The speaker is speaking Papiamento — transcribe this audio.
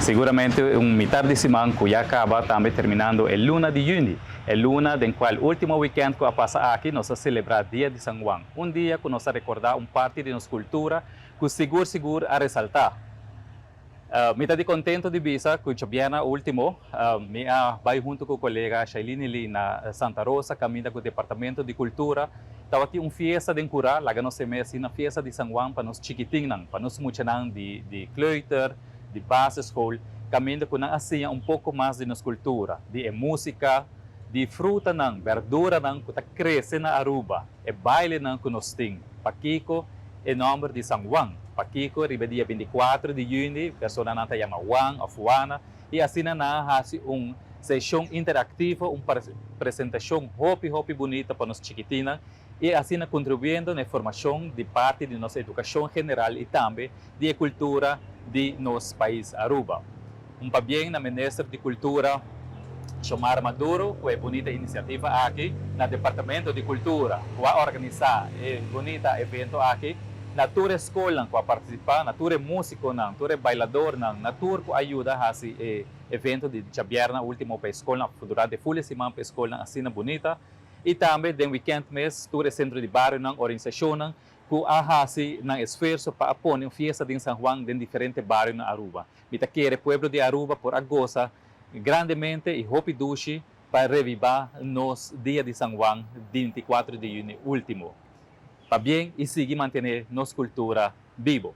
Siguramente un mitar di siman cu ya caba, tambe terminando e luna di juni. E luna den cual ultimo weekend cu a pasa aki nos a celebra Dia di San Juan. Un dia cu nos a recorda un parti di nos cultura cu sigur sigur a resalta. Mi ta di contento di bisa cu djabièrnè ultimo mi a bay hunto cu colega Shailene Lee na Santa Rosa caminda cu Departamento di Cultura tabatin un fiesta den cura, laga nos seme asina, fiesta di San Juan pa nos chikitinnan, pa nos muchanan di kleuter, di basisschool, caminda cu nan a siña un poco mas di nos cultura, di e musica, di frutanan, berduranan cu ta crece na Aruba, e bailenan cu nos tin. Pakico e nomber di San Juan? Pakico riba dia 24 di juni personanan ta yama Juan of Juana? Y asina nan a haci un sesion interactivo, un presentacion hopi hopi bunita pa nos chikitinnan y asina contribuyendo na e formacion di parti di nos educacion general y tambe di e cultura di nos pais Aruba. Un pabien na Minister di Cultura Xiomara Maduro cu e bunita iniciativa aki, na Departamento di Cultura cu a organisa e bunita evento aki, na tur e scolnan cu a participa, na tur e musiconan, tur e bailadornan, na tur cu a yuda haci e evento di djabièrnè ultimo pa e scolnan, durante full e siman pa e scolnan asina bunita y tambe den weekend mes tur e centro di barionan, organisacionnan cu a haci nan esfuerso pa a pone un fiesta den San Juan den diferente bario na Aruba. Mi ta kere pueblo di Aruba por a goza grandemente y hopi dushi pa reviva nos Dia di San Juan 24 di juni ultimo. Pabien y sigui mantene nos cultura bibo.